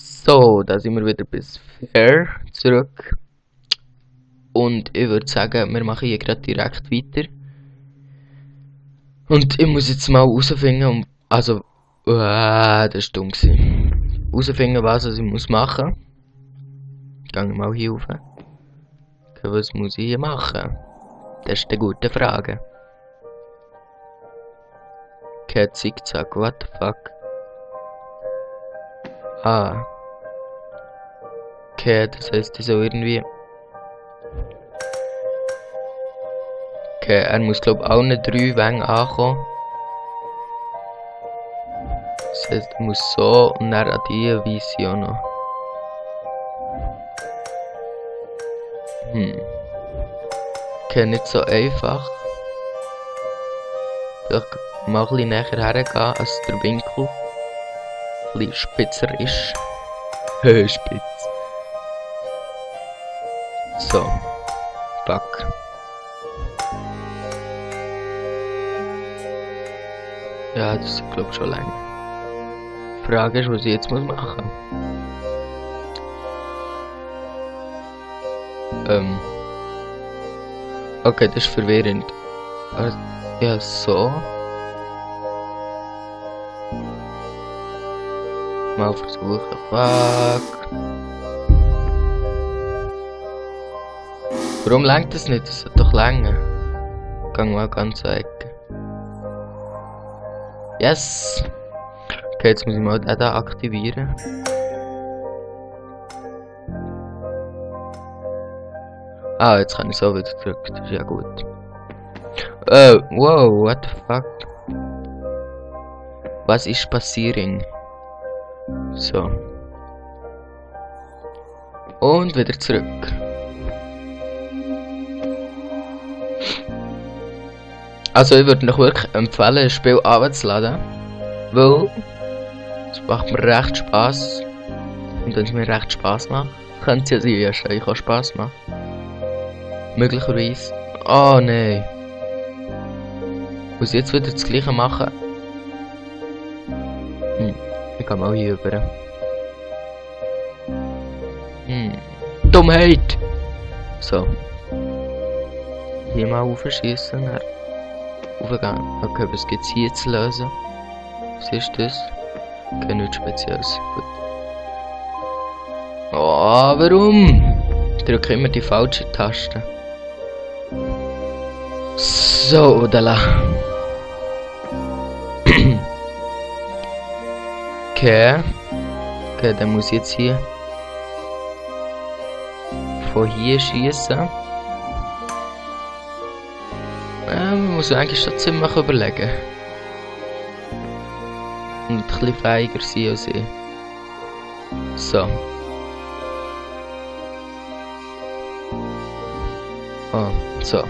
So, da sind wir wieder bis Fair zurück. Und ich würde sagen, wir machen hier gerade direkt weiter. Und ich muss jetzt mal herausfinden, das war dumm gewesen. Herausfinden, was ich muss machen. Gehen wir mal hier rauf. Okay, was muss ich hier machen? Das ist eine gute Frage. Okay, Zickzack, what the fuck? Ah. Okay, das heißt, ich soll irgendwie... Okay, er muss glaube ich auch nicht 3 Wänge ankommen. Das heißt, er muss so und dann an die Weise auch noch. Okay, nicht so einfach. Vielleicht mal ein bisschen näher hergehen, als der Winkel ein bisschen spitzer ist. Spitz. So. Fuck. Ja, das ist glaube ich schon lange. Die Frage ist, was ich jetzt muss machen. Okay, das ist verwirrend. Also, ja, so. Mal versuchen. Fuck. Warum lenkt das nicht? Das sollte doch länger. Gang mal ganz Ecke. Yes! Okay, jetzt muss ich mal den da aktivieren. Ah, jetzt kann ich so wieder zurück. Das ist ja gut. Wow, what the fuck? Was ist passiering? So. Und wieder zurück. Also ich würde euch wirklich empfehlen, das Spiel abzuladen, weil es macht mir recht Spaß. Und wenn es mir recht Spaß macht, könnte es ja sein, ich auch Spaß machen. Möglicherweise. Oh nein. Muss ich jetzt wieder das gleiche machen? Ich gehe mal hier rüber. Dummheit! So. Hier mal aufschießen. Aufgehen. Okay, was gibt es hier zu lösen? Was ist das? Okay, nichts Spezielles. Gut. Oh, warum? Ich drücke immer die falsche Taste. So, da. Okay. Okay, dann muss ich jetzt hier von hier schießen. Man muss eigentlich schon ziemlich überlegen. Und ein bisschen fähiger sein als ich. So. Oh, so.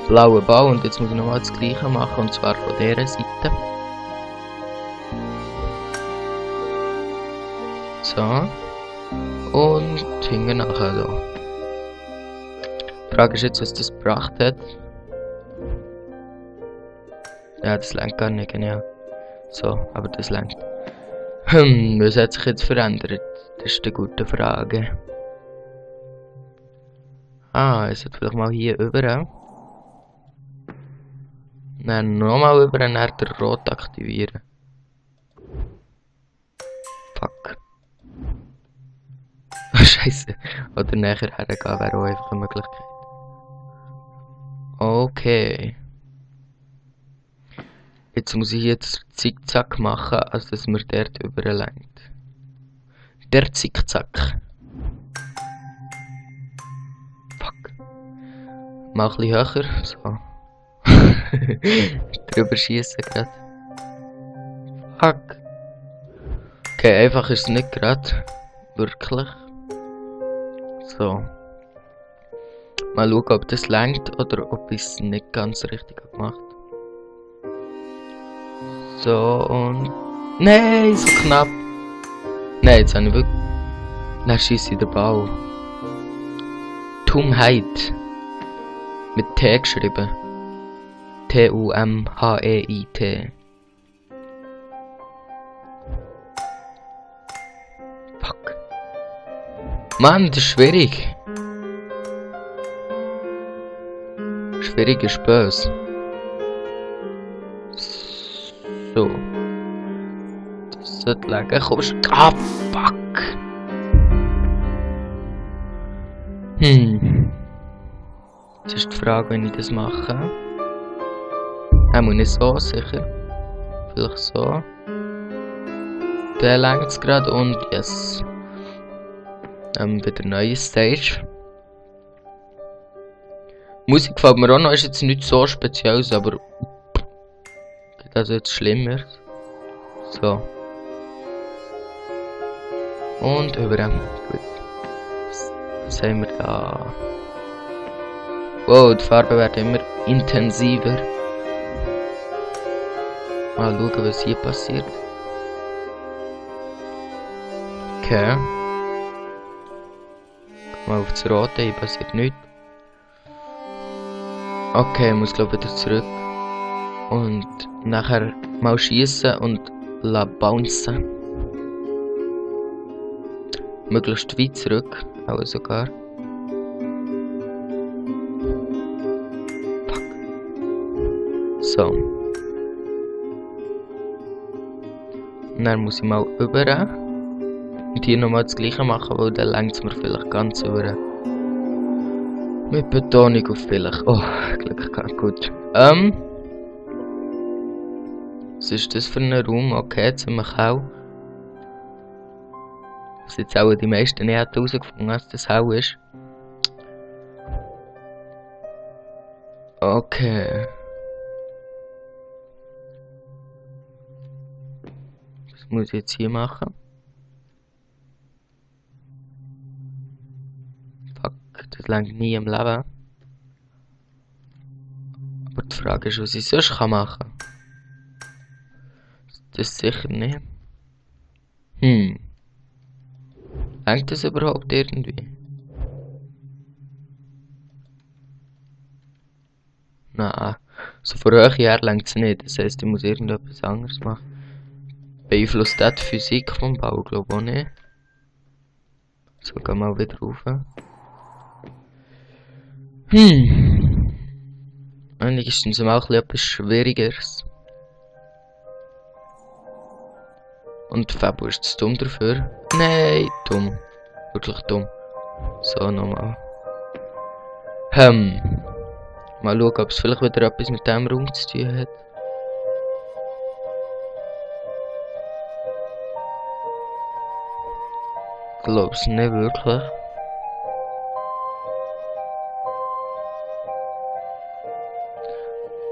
Blauer Ball und jetzt muss ich nochmal das gleiche machen und zwar von dieser Seite. So. Und hinten nachher so. Die Frage ist jetzt, was das gebracht hat. Ja, das lenkt gar nicht, genau. So, aber das lenkt. Was hat sich jetzt verändert? Das ist eine gute Frage. Ah, ich sollte vielleicht mal hier über. Dann nochmal über und dann den Rot aktivieren. Fuck. Oh, Scheiße. Oder näher hergehen wäre auch einfach eine Möglichkeit. Okay. Jetzt muss ich jetzt Zickzack machen, als dass mir dort überlenkt. Der Zickzack. Fuck. Mal ein bisschen höher. So. Drüber schießen gerade. Fuck. Okay, einfach ist es nicht gerade. Wirklich. So. Mal schauen, ob das langt oder ob ich es nicht ganz richtig gemacht habe. So und... Nein, so knapp! Nein, jetzt habe ich wirklich... Dann schieße ich den Ball. Dummheit. Mit T geschrieben. T-U-M-H-E-I-T. Fuck. Mann, das ist schwierig. Schwierig ist böse. So. Das sollte liegen. Kommst du? Ah, fuck. Jetzt ist die Frage, wenn ich das mache. Muss nicht so, sicher. Vielleicht so. Der längt es gerade und yes. Wieder neue Stage. Musik gefällt mir auch noch, ist jetzt nicht so speziell, aber geht also jetzt schlimmer. So. Und über. Gut. Was haben wir da? Wow, die Farben werden immer intensiver. Mal schauen, was hier passiert. Okay. Mal auf das Rote, hier passiert nichts. Okay, ich muss glaube ich wieder zurück. Und nachher mal schießen und la bouncen. Möglichst weit zurück, auch sogar. Fuck. So. Und dann muss ich mal rüber. Und hier nochmal das gleiche machen, weil dann längt es mir vielleicht ganz über. Mit Betonung auf vielleicht. Oh, Glück gehabt, gut. Was ist das für ein Raum? Okay, ziemlich hell. Was jetzt auch die meisten nicht herausgefunden, dass das hell ist. Okay. Was muss ich jetzt hier machen? Das langt nie im Leben. Aber die Frage ist, was ich sonst machen kann. Das sicher nicht. Langt das überhaupt irgendwie? Nein. So von Höhe her langt es nicht. Das heisst, ich muss irgendetwas anderes machen. Beeinflusst das die Physik vom Bau? Glaube ich auch nicht. So, gehen wir mal wieder rauf. Eigentlich ist es auch etwas Schwierigeres. Und Fabu ist zu dumm dafür. Nein, dumm. Wirklich dumm. So, nochmal. Mal schauen, ob es vielleicht wieder etwas mit dem Raum zu tun hat. Ich glaube es nicht wirklich.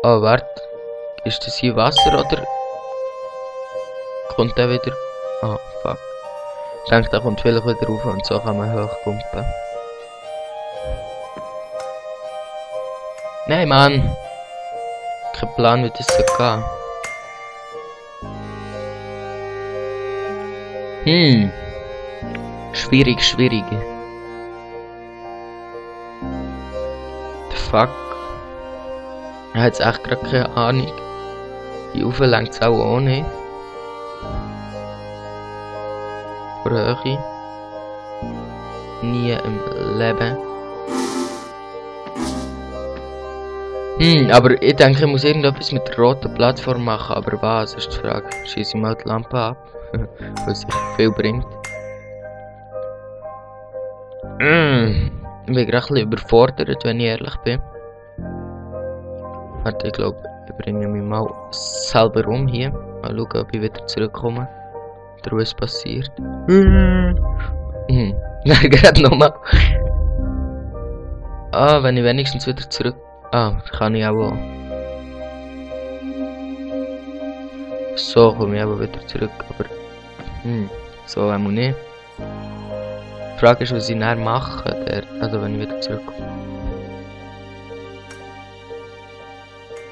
Oh, warte. Ist das hier Wasser oder kommt der wieder? Ah, fuck. Ich denke, der kommt vielleicht wieder rauf und so kann man hochpumpen. Nein, Mann! Kein Plan, wie das so geht. Schwierig, schwierig. The fuck? Ich habe jetzt echt gerade keine Ahnung. Hier rauf längt es auch nicht. Von Höhe. Nie im Leben. Aber ich denke, ich muss irgendetwas mit der roten Plattform machen. Aber was ist die Frage? Schieße ich mal die Lampe ab. Was sich viel bringt. Ich bin gerade ein bisschen überfordert, wenn ich ehrlich bin. Warte, ich glaube, ich bringe mich mal selber um hier. Mal schauen, ob ich wieder zurückkomme. Oder was passiert. Nein, gerade nochmal. Ah, wenn ich wenigstens wieder zurück... Ah, kann ich auch. So komme ich aber wieder zurück, aber... so einmal nicht. Die Frage ist, was ich nachher mache, also wenn ich wieder zurückkomme.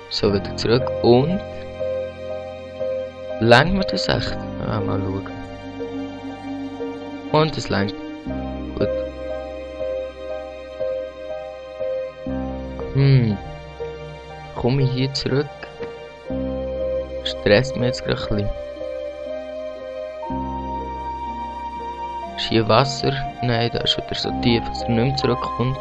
So, wieder zurück und... Langt mir das echt? Ah, mal schauen. Und es langt. Gut. Komme ich hier zurück? Stresst mich jetzt gerade ein bisschen. Ist hier Wasser? Nein, da ist wieder so tief, dass er nicht mehr zurückkommt.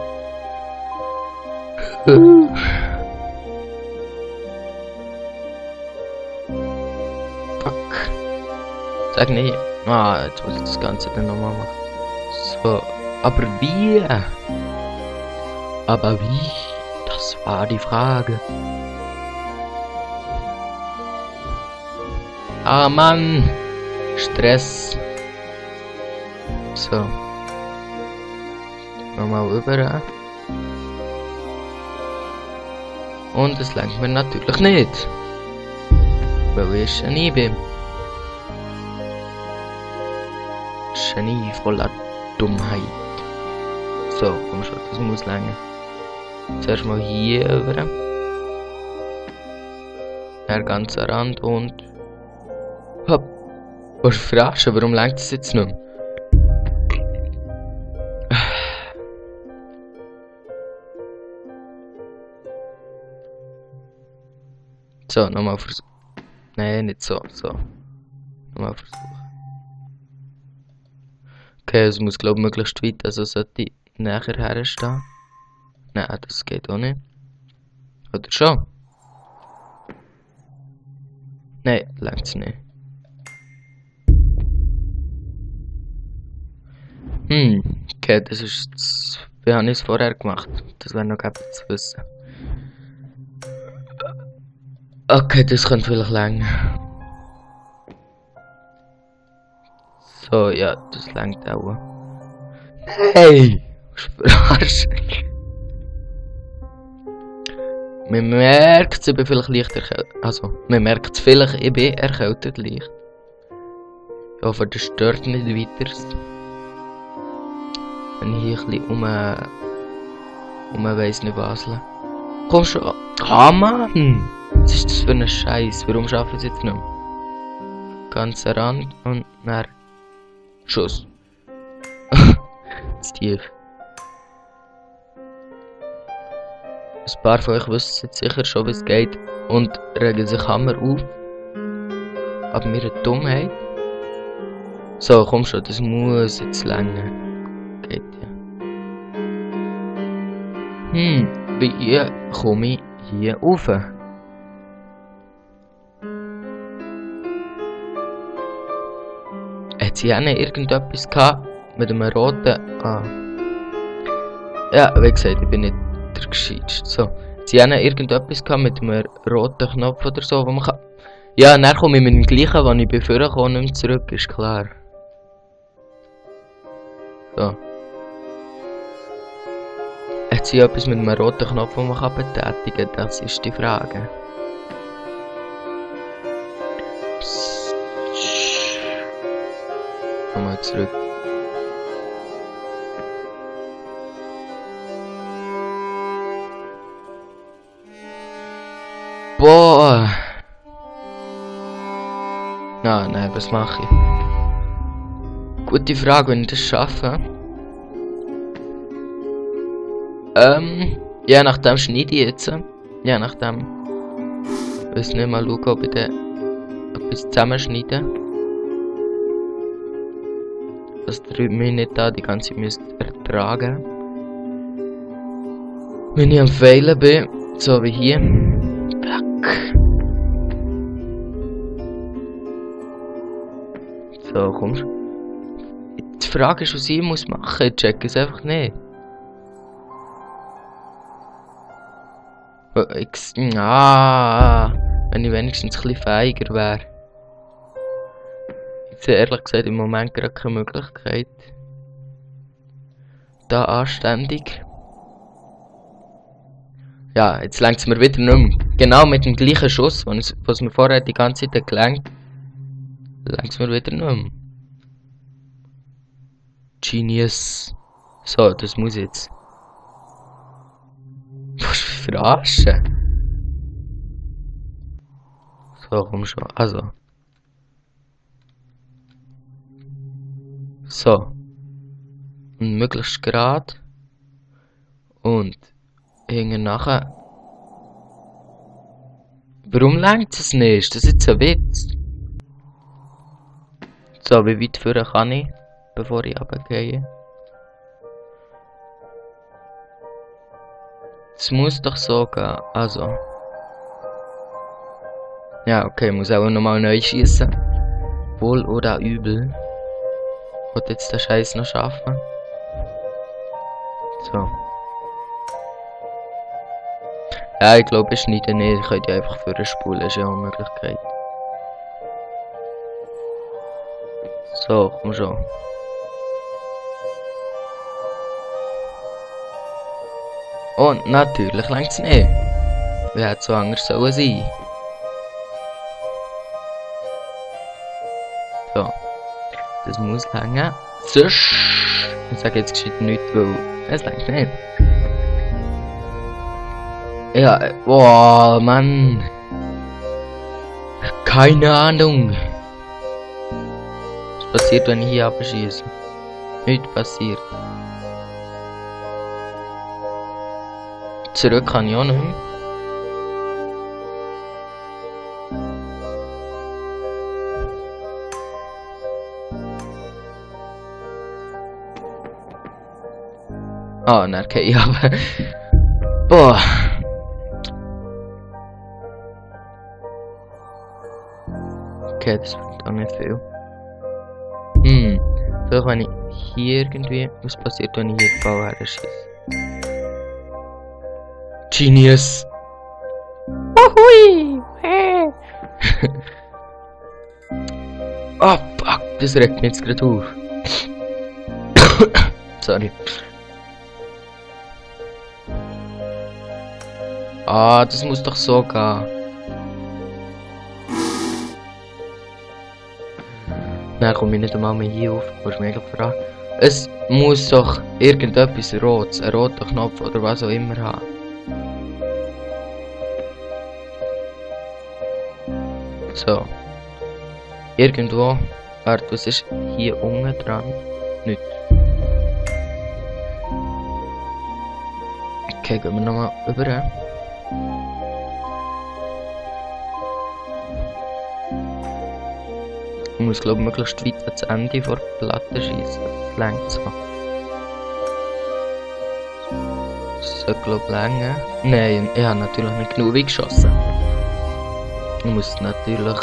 Fuck. Sag nicht. Ah, jetzt muss ich das Ganze dann nochmal machen. So, aber wie? Aber wie? Das war die Frage. Ah Mann! Stress. So. Nochmal rüber. Und es lenkt mir natürlich nicht. Weil ich Genie bin. Genie voller Dummheit. So, komm schon, das muss länger. Zuerst mal hier rüber. Der ganze Rand und... Hopp. Was verarschen? Warum lenkt es jetzt nicht mehr? So, nochmal versuchen. Nein, nicht so, so. Nochmal versuchen. Okay, es muss glaube ich möglichst weit, also sollte ich näher herstehen. Nein, das geht auch nicht. Oder schon? Nein, längt es nicht. Okay, das ist... Wie habe ich es vorher gemacht? Das wäre noch gut zu wissen. Okay, das könnte vielleicht länger. So, ja, das längt auch. Hey! Verarschung! Man merkt es, ich bin vielleicht leicht erkältet. Also, man merkt es vielleicht, ich bin erkältet leicht. Ich hoffe, das stört nicht weiter. Wenn ich hier ein bisschen weiss nicht wasle. Komm schon! Ah Mann! Was ist das für ein Scheiß? Warum schaffen sie es jetzt nicht mehr? Ganzer Rand und dann Schuss. Zu tief. Ein paar von euch wissen jetzt sicher schon, wie es geht und regen sich Hammer auf. Aber mir eine Dummheit. So, komm schon, das muss jetzt länger. Geht ja. Wie komme ich hier rauf? Hat sie auch irgendetwas gehabt mit einem roten... Ah. Ja, wie gesagt, ich bin nicht der Gescheitste. So. Hat sie auch irgendetwas gehabt mit einem roten Knopf oder so, wo man kann... Ja, dann komme ich mit dem gleichen, wenn ich bei vorne komme, nicht mehr zurück, ist klar. So. Hat sie etwas mit einem roten Knopf, den man kann betätigen kann? Das ist die Frage. Nochmal zurück. Boah! Nein, was mache ich? Gute Frage, wenn ich das schaffe. Ja, nach dem schneide ich jetzt. Ja, nach dem. Ich weiß nicht mal schauen, ob ich den etwas zusammenschneide. Dass ihr mich nicht da die ganze Zeit müsst ertragen. Wenn ich am Feilen bin, so wie hier. So, komm schon. Die Frage ist, was ich machen muss. Ich check es einfach nicht. Wenn ich wenigstens ein bisschen feiger wäre. Ich sehe ehrlich gesagt im Moment gerade keine Möglichkeit. Da anständig. Ja, jetzt lenkt es mir wieder nicht mehr. Genau mit dem gleichen Schuss, was mir vorher die ganze Zeit gelenkt. Lenkt es mir wieder nicht mehr. Genius. So, das muss ich jetzt. Was verarschen? So, komm schon. Also. So. Und möglichst gerade. Und hinten nachher. Warum lenkt es nicht? Das ist jetzt ein Witz. So, wie weit führen kann ich? bevor ich runtergehe. Es muss doch so gehen, also. Ja, okay, muss auch nochmal neu schießen. Wohl oder übel. Und jetzt den Scheiß noch schaffen. So. Ja, ich glaube, ich schneide nicht. Ich könnte ja einfach für eine Spule, ist ja auch eine Möglichkeit. So, komm schon. Und natürlich längt es nicht. Wie hätte es so anders sollen sein? So. Das muss länger. Sonst. Ich sage jetzt gescheit nichts, weil es längt nicht. Ja, boah, Mann. Keine Ahnung. Was passiert, wenn ich hier abschieße? Nichts passiert. Zurück kann ich auch nicht mehr. Ah, dann gehe ich aber. Boah. Okay, das wird auch nicht viel. So, wenn ich hier irgendwie. Was passiert, wenn ich hier den Ball herschieße? Genius! Wuhui! Oh fuck, das regt mich jetzt gerade auf. Sorry. Ah, das muss doch so gehen. Nein, komme ich nicht einmal mehr hier auf. Kannst du mich eigentlich fragen? Es muss doch irgendetwas Rotes, ein roter Knopf oder was auch immer haben. So. Irgendwo. Warte, was ist hier unten dran? Nichts. Okay, gehen wir nochmal über. Ich muss, glaube ich, möglichst weit ans Ende vor der Platte schießen. Das längt so. Das sollte, glaube ich, länger. Nein, ich habe natürlich nicht genug geschossen. Ich muss natürlich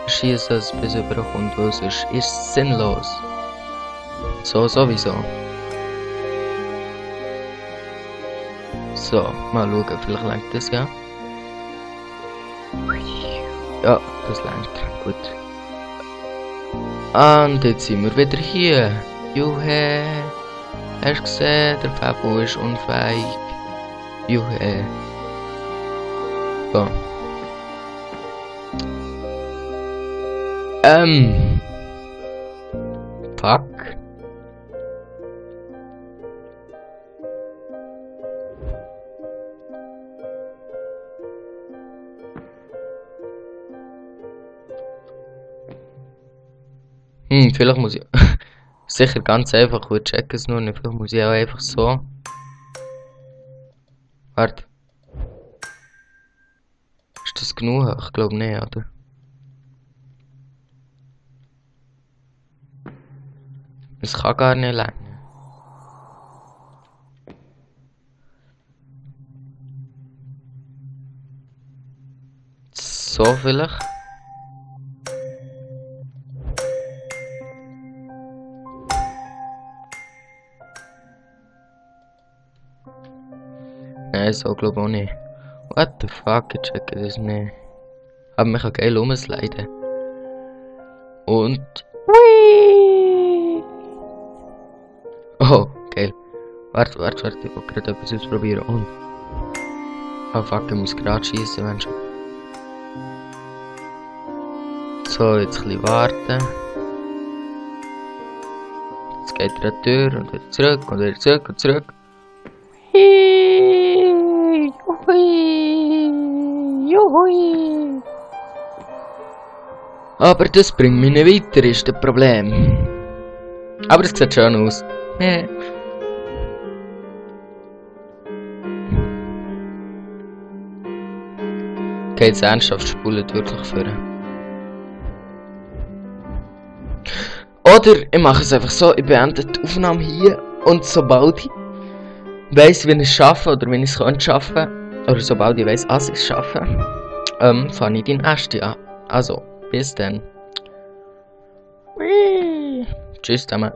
schießen, dass es bis überkommt, weil sonst ist es sinnlos. So, sowieso. So, mal schauen, vielleicht längt das ja. Ja, das längt. Gut. Und jetzt sind wir wieder hier. Juhe. Hast du gesehen, der Fabo ist unfähig. Juhe. So. Fuck. Vielleicht muss ich. Sicher ganz einfach, wir checken es nur nicht. Vielleicht muss ich auch einfach so. Warte. Ist das genug? Ich glaube nicht, oder? Es kann gar nicht länger. So vielleicht. Nein, so glaube ich auch nicht. What the fuck, ich checke das nicht. Aber man kann geil rumsliden. Und... Whee! Oh, geil. Warte, ich will gerade etwas ausprobieren. Und... Oh fuck, ich muss gerade schießen, wenn schon. So, jetzt ein bisschen warten. Jetzt geht er an die Tür und wieder zurück und wieder zurück und zurück. Juhui. Aber das bringt mich nicht weiter, ist das Problem. Aber es sieht schön aus. Okay, jetzt ernsthaft spulen wirklich führen. Oder ich mache es einfach so, ich beende die Aufnahme hier und sobald ich weiss, wie ich es schaffe oder wie ich es könnte schaffen, oder sobald ich weiss, dass ich es schaffe, fange ich die nächste an. Also, bis dann. Tschüss zusammen.